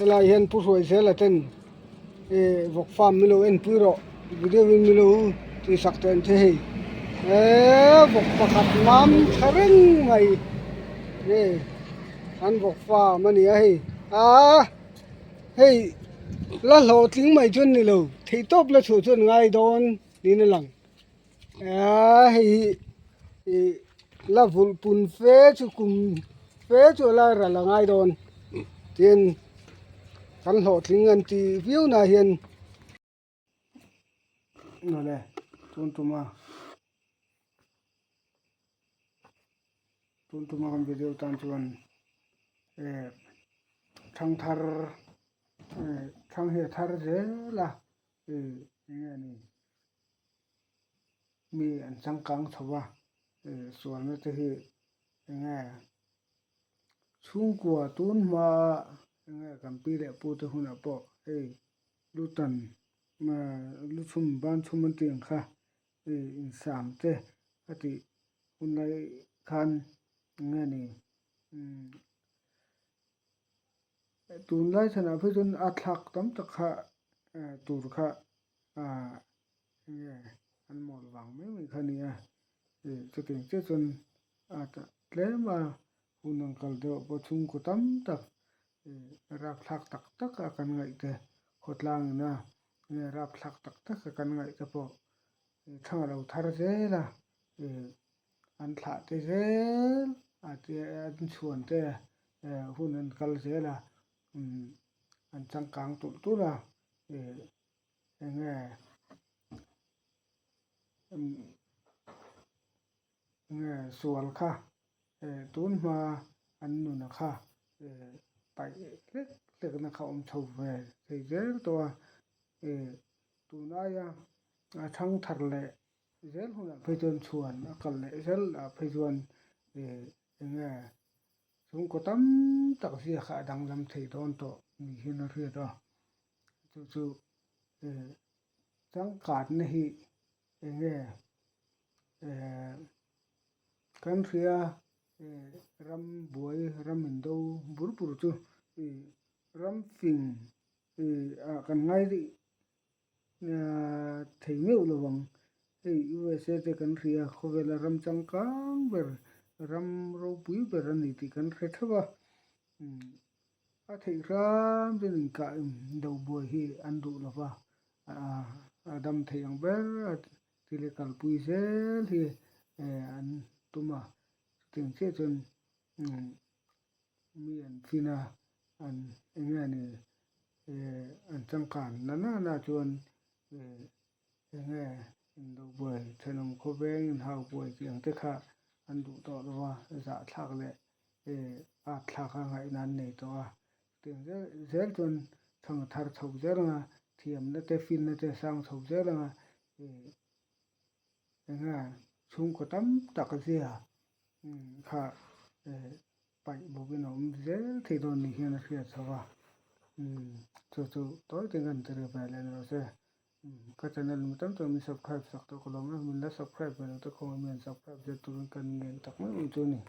Helai hian Pu Hruaizela ten eh vawk farm min lo enpui rawh video in min lo tihsak teh an che hei eh vawk pakhat mam tha reng mai eh an vawk farm a ni a hei ah hei la hlawhtling mai chu an ni lo theihtawp la chhuah chu an ngai dawn niin a lang. Aaa hei hi ih la vulh pun fe chu kum fe chu a la ral a ngai dawn tin kan hlawhtling an tih viau na hian awle tun tuma tun tuma kan video tan chuan eh thangthar eh thang hi a thar zel a ih eng nge ni. Mi an changkang chho a ih sualna te hi eng nge chhungkua tun hma eng nge kan pi leh pu te hunah pawh hei lu tan lu chhum ban chhum an tih ang kha ih insam te a tih hun lai khan eng nge ni umm tunlai chhanah phei chuan a thlak tam tak kha tur kha. Ah enge an mawl vang mai mai kha nia ih chutiang chiah chuan a tlem a hun ang kal deuh pawh chhungkaw tam tak ih rapthlak tak tak a kan ngaih te khawtlang ina enge rapthlak tak tak a kan ngaih te pawh ih thang a lo thar zel a ih an thlah te zel a te an chhuan te eh hun an kal zel a umm an changkang tulh tulh a ih. Eng nge eng nge sual kha eh tun hma an nuna kha eh paih hlek hlek na kha awm chho ve thei zel tawh a eh tun aia a thang thar leh zel hunah phei chuan chhuan a kal leh zel ah phei chuan eh eng nge chhungkaw tam tak ziak kha a danglam thei dawn tawh ni hian a hriat a. Chu chu eh changkatna hi eng nge eh kan hria eh ram buai ram indo bur bur chu ih ram fing ih ah kan ngai ah thei meuh lo ang hei USA te kan hria khawvela ram changkang ber ram ropui ber a ni tih kan hre theuh a umm. A theih hram chuan inkah do buai hi an duh lo va, a dam theih ang ber a thil hi kalpui zel hi an tum a, chutiang chiah chuan mi an fin a, an eng nge ni an changkan na na na chuan eng nge indo buai thenawm khawveng inhau buai tih ang te kha an duh tawh lo va, zahthlak leh at thlak a ngaihna an nei tawh a, chutiang zel zel chuan thang a thar chho zel ang a, thiamna te finna te a sang chho zel ang a, ih eng nge chhungkaw tam tak zia kha paih bawkin a awm zel thei dawn ni hian a hriat chho a, chu chu tawi te hian ka ri ve leh ni rawh se, ka channel mi tam tak min subscribe sak tawh ka lawm em, min la subscribe ve lo te khawngaih mi han subscribe zet turin ka ngen tak meuh ang chu a ni.